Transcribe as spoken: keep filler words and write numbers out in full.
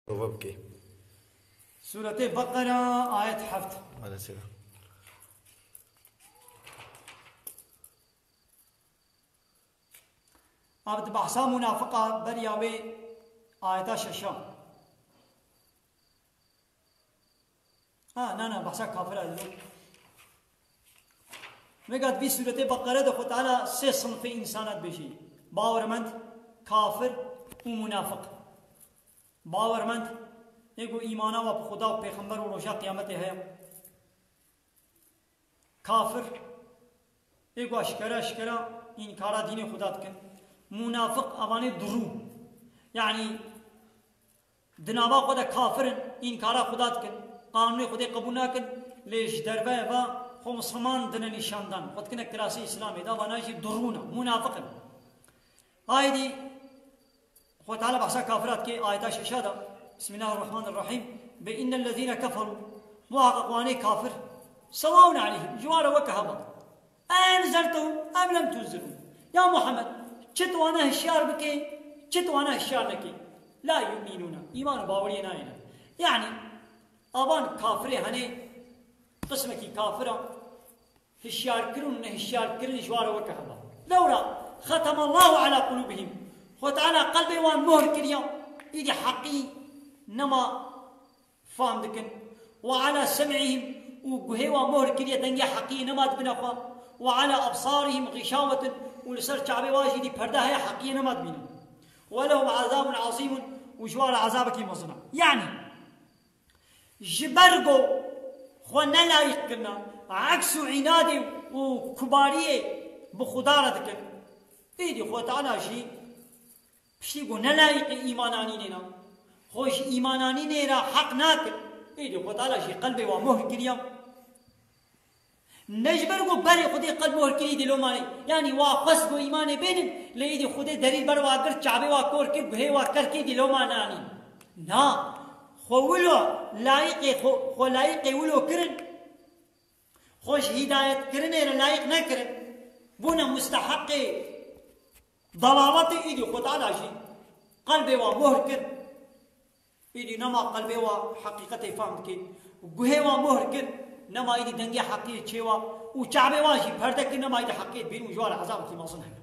Tevbe bike. Sûretê Beqera, ayet heft. Maalesef. Abi di behsa munafiqa beriya wê ayeta şeşa. Ha, na, na, behsa kafira dido. Vêga di vî sûretê Beqere de Xwe Teala sê sinfê însana dibêjî. Bawermend, kafir û munafiq. Bawermend, ê ku îmana wa bi Xuda û pêxember û roja qiyametê heye. Kafir, ê ku eşkere eşkere înkara dînê Xuda dikin. Munafiq, evanê durû. Yanî, di nava xwe de kafir in, înkara Xuda dikin. Qanûnê Xwedê qebûl nakin, lê ji derve ve xwe misilman dine nîşandan. Xwe dikine kirasê Îslamê, da vana jî durû ne, munafiq in. Aydî Xwe Teala behsa kafira dike, ayeta şeşa de. Bismillahirrahmanirrahîm. Ve innellezîne keferû. Muhaqqeq wanê kafir. Sewaun aleyhim. Ji wan re weke hev e. Enzertehum em lem tunzirhum. Ya Muhammed, çi tu wana hişyar bike, çi tu wana hişyar neke. La yu'minûne. Îman û baweriyê nayêne. Yanî, avan kafirê henê, qismekî kafira, hişyarkirin û nehişyarkirin ji wan re weke hev e. Lewra xetemallahu ala qulûbihim. Xwe Teala qelbê wan mohr kiriya, îdî heqî nema fam dikin. Ve ala sem'ihim, û guhê wan mohr kiriye, dengê heqiyê nema dibine xwe. Ve ala absarihim xîşawetun, û li ser çavê wan jî dî perde heye, heqiyê nema dibînin. Ve lehum azabun azîmun, û ji wan re azabekî mezin e. Yanî, ji ber ku xwe nelayîq kirine, eks û înadê û kubariyê bi Xuda re dikin. Êdî Xwe Teala jî piştî ku nelayîqê îmananînê ne, xwe ji îmananînê re heq nakir, êdî Xwe Teala jî qelbê wan mohr kiriya. Ne ji ber ku berê Xwedê qelb mohr kirî dî lomanê. Yanî wa xwest ku îmanê bênin, lê êdî Xwedê derî ber wa girt, çavê wa kor kir, guhê wa ker kir dî lomananî. Na, xwe wilo layîqê xwe, xwe layîqê wilo kirin. Xwe ji hîdayetkirinê re layîq nekirin. Bûne musteheqê dalaletê, êdî Xwe Teala jî qelbê wa mohr kir. Îdî nema qelbê wa heqîqetê fam dike. Guhê wa mohr kir, nema îdî dengê heqiyê çê wa û çavê wa jî perde kir, nema îdî heqiyê dibîn û ji wan re ezabekî mezin heye.